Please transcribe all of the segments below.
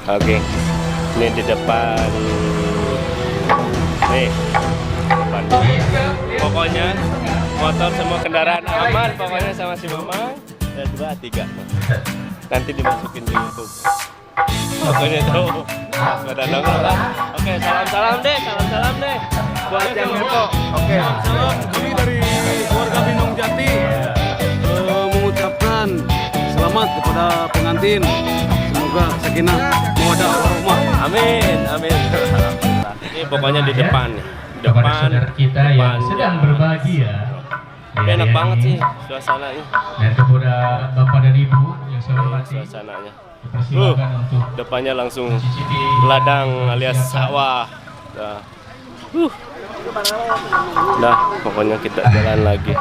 Oke, ini di depan nih, depan. Pokoknya motor semua kendaraan aman pokoknya sama si Mama. Dan dua tiga nanti dimasukin di YouTube. Pokoknya tuh pada nongol lah. Oke, salam salam deh, salam salam deh buat yang kepo. Oke. Kami dari keluarga Binong Jati mengucapkan selamat kepada pengantin. Semoga sakinah, mawadah, warahmah. Amin amin. Ini pokoknya di depan nih, kepada depan saudara kita yang depan. Sedang berbahagia. Tapi Ya, enak ya, banget ini. Sih suasananya. Dan kepada Bapak dan Ibu yang saya hormati, Suasananya dipersilakan untuk depannya langsung mencicipi ladang alias siapa. Sawah. Dah. Dah, pokoknya kita jalan lagi.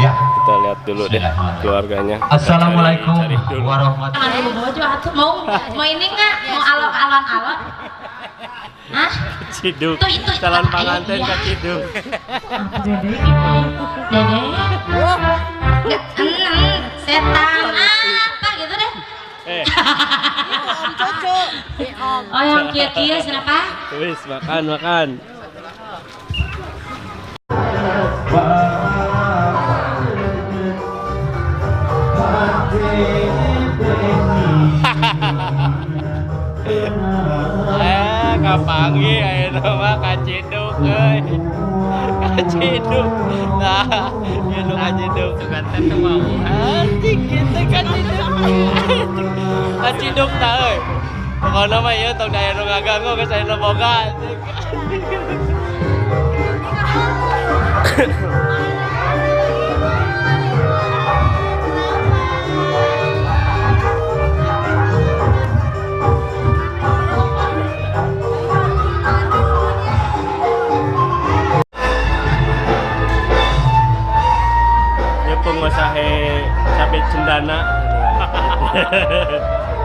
Ya. Kita lihat dulu deh keluarganya. Kita Assalamualaikum cari, cari dulu. Warahmatullahi Jangan dulu bojo atuh, mau mau ini enggak? Mau alon-alon alon? Hah? Ciduk. Itu Calon apa? pengantin Iya. ke Ciduk. Apa dede gitu? Dede? Enggak, eneng, setan apa gitu deh. Eh, Oh, yang kia-kia siapa? Wis makan makan. Eh, kapanggih ayeuna mah kaciduk euy. Kaciduk. Nah, ieu nu kaciduk. Anjing kitu kaciduk. Kaciduk tah euy. Pokona mah ieu tong aya nu ngaganggu geus aya nu boga anjing. Ini pengusaha cabai cendana.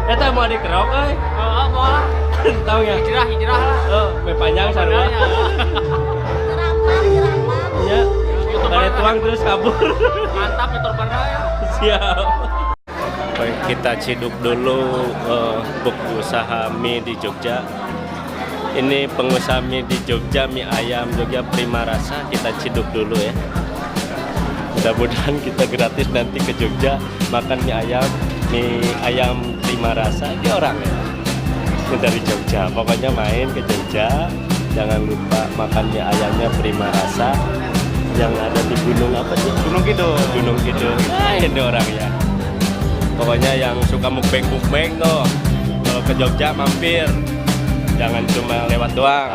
Eta mau dikerok euy. Oh, mau lah. Tahu ya? Hijrah, hijrah lah. Oh, me panjang sarua. Ya. Balik tuang terus kabur. Mantap youtubernya ya. Siap. Baik, kita ciduk dulu usaha mie di Jogja. Ini pengusaha mie di Jogja, mie ayam Jogja Prima Rasa. Kita ciduk dulu ya. Mudah-mudahan kita gratis nanti ke Jogja makan mie ayam Prima Rasa. Ini orang ya. Ini dari Jogja. Pokoknya main ke Jogja, jangan lupa makan mie ayamnya Prima Rasa yang ada di gunung apa sih? Gunung Kidul. Gunung Kidul. Nah, ini orangnya. Pokoknya yang suka mukbang mukbang tuh, kalau ke Jogja mampir, jangan cuma lewat doang.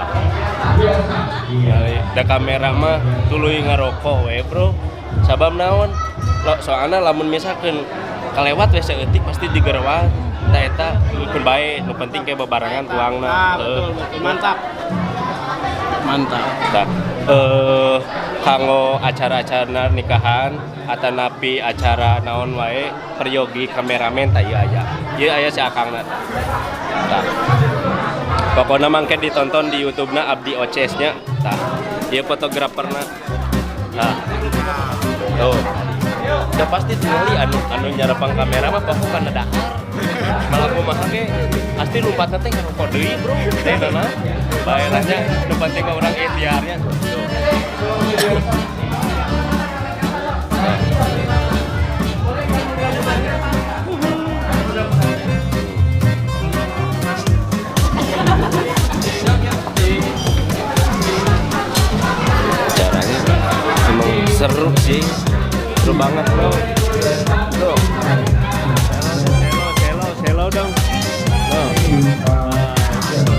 Da kamera mah tuluy ngarokok we, bro. Sabab naon? Lo, soalnya lamun misalkan kelewat we saeutik pasti digerewat. Tah eta keun bae, nu penting kayak bebarengan tuangna. Ah, betul, betul. Mantap. Mantap. Tah, kanggo acara-acara nikahan atau napi acara naon wae peryogi kameramen tah ieu aya. Ieu aya si akangna tah. Tah. Pokoknya mangke ditonton di YouTube-na Abdi Oces nya. Tah. Ieu fotograferna. Nah. Tuh. Udah pasti tingali anu anu nyarepang kamera mah pokok kana dahar. Malah kumaha ge pasti lompatna teh ngarokok deui, bro. Teh naon? Bae lah nya, nu penting mah urang ikhtiarnya. Tuh. Caranya emang seru sih, seru banget, bro. Bro, selo selo selo dong. Tuh. Wah, seru.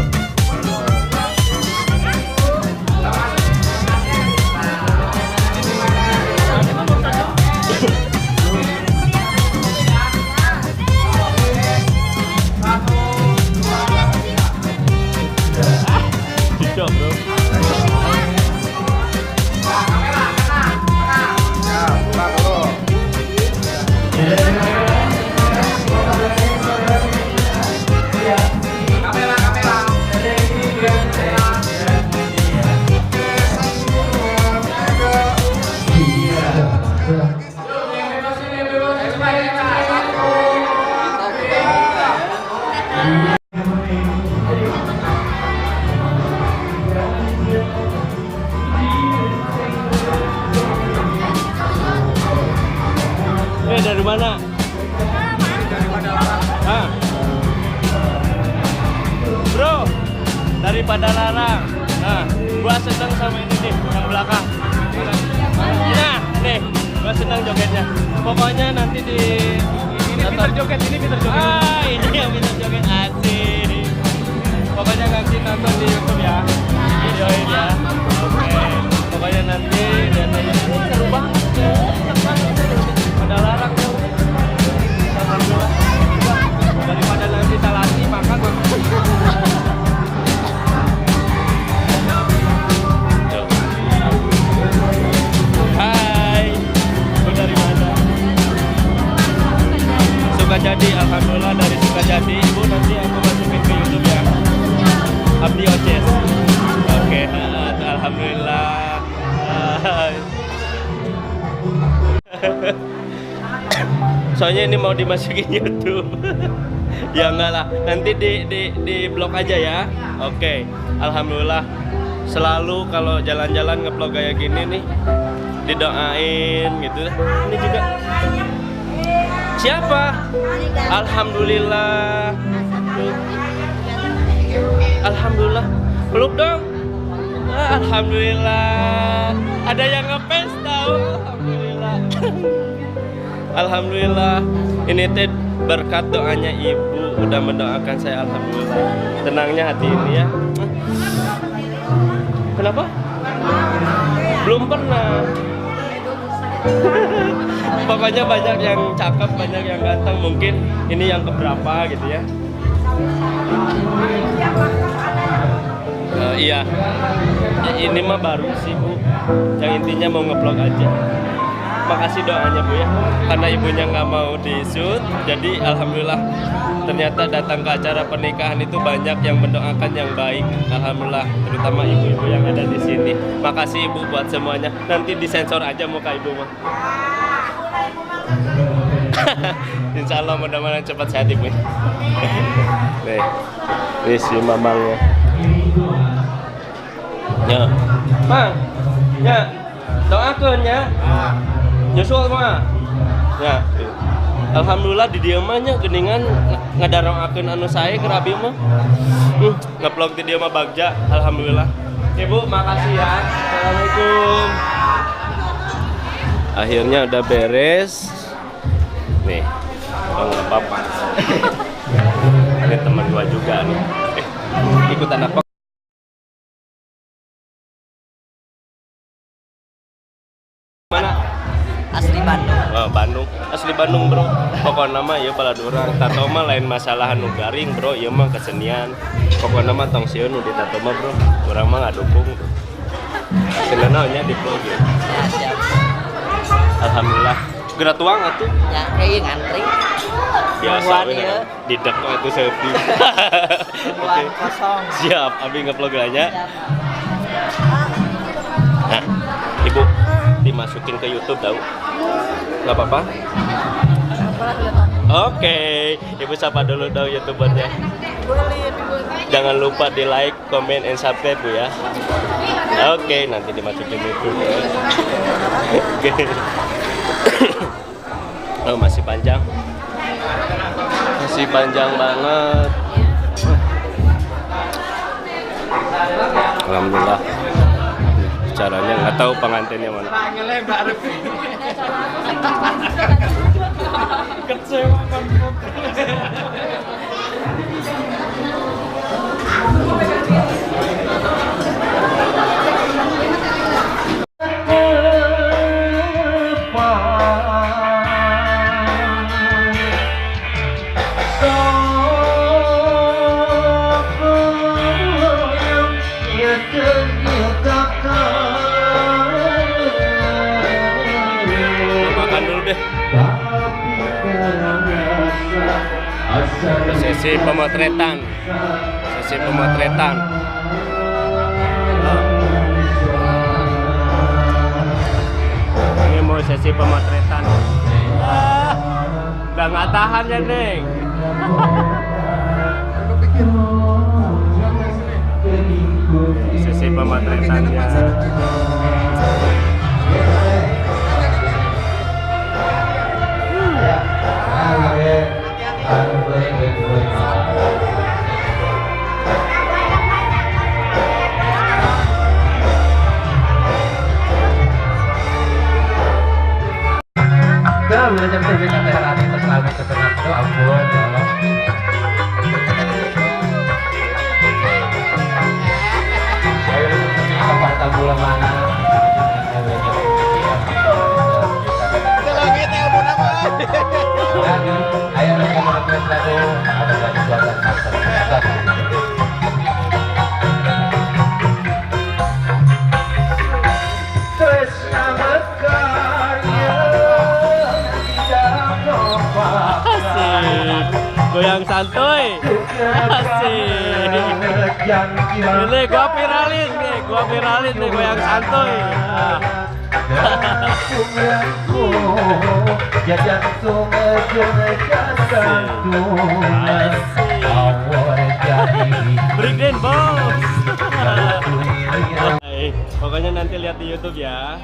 Dari mana? Hah? Bro, dari Padalarang. Nah, gua seneng sama ini nih, yang belakang. Nah, nih, gua seneng jogetnya. Pokoknya nanti di Ini pinter joget, ini pinter joget. Ah, ini yang pinter joget, asik. Pokoknya nanti nonton di YouTube ya. Videoin ya. Oke. Pokoknya nanti dan ini seru banget. Padalarang jauh. Alhamdulillah. Daripada nanti talasi makan. Tuh. Hai, lu dari mana? Sukajadi, alhamdulillah dari Sukajadi. Ibu, nanti aku masukin ke YouTube ya. Abdi Oces. Oke, alhamdulillah. Hai. Soalnya ini mau dimasukin YouTube. Ya enggak lah, nanti di blog aja ya. Oke, alhamdulillah. Selalu kalau jalan-jalan ngevlog kayak gini nih didoain gitu lah. Ini juga siapa? Alhamdulillah. Tuh. Alhamdulillah. Peluk dong. Ah, alhamdulillah. Ada yang ngefans tahu. Alhamdulillah. Alhamdulillah. Ini teh berkat doanya ibu udah mendoakan saya, alhamdulillah. Tenangnya hati ini ya. Kenapa? Belum pernah. Pokoknya banyak yang cakep, banyak yang ganteng. Mungkin ini yang keberapa gitu ya. Iya. Ya, ini mah baru sih Bu. Yang intinya mau ngevlog aja. Makasih doanya Bu ya. Karena ibunya nggak mau di shoot, jadi alhamdulillah ternyata datang ke acara pernikahan itu banyak yang mendoakan yang baik. Alhamdulillah, terutama ibu-ibu yang ada di sini. Makasih Ibu buat semuanya. Nanti disensor aja muka ibu mah. Insya Allah mudah-mudahan cepat sehat ibu. Nih, ini si mamangnya. Ya, Mang, ya, doakan ya. Nyusul mah. Ya. Alhamdulillah di dieu mah nya geuningan ngadaroakeun anu sae keur abi mah. Ngevlog di dieu mah bagja, alhamdulillah. Ibu, makasih ya. Assalamualaikum. Akhirnya udah beres. Nih, oh nggak apa-apa. Ini teman gua juga nih. Ikutan apa? Mana? Asli Bandung. Oh, Bandung. Asli Bandung, bro. Pokoknya mah ieu baladurang. Tato mah lain masalah anu garing, bro. Ieu mah kesenian. Pokoknya mah tong sieun nu ditato mah, bro. Urang mah ngadukung, bro. Hasilna nya di vlog ya. Ya, siap. Alhamdulillah. Geura tuang atuh. Ya, kayak ngantri. Biasa Nungguan we ieu. Didek mah atuh sepi. Nungguan kosong. Siap, abi ngevlog nya. Siap. Nah, Ibu dimasukin ke YouTube tahu? Nggak apa-apa? Oke, Ibu sapa dulu dong YouTubernya. Jangan lupa di like, comment, and subscribe Bu ya. Oke, nanti dimasukin YouTube. Oke. Oh, masih panjang. Masih panjang banget. Alhamdulillah. Caranya nggak tahu pengantinnya mana. Kecewa kan. Makan dulu deh. Sesi pemotretan. Sesi pemotretan. Ini mau sesi pemotretan. Ah, udah nggak tahan ya, Neng. Pemotretannya. Asik. Goyang santuy. Asik. Ini gua viralin nih, goyang santuy. Break dance, bos. Pokoknya nanti lihat di YouTube ya.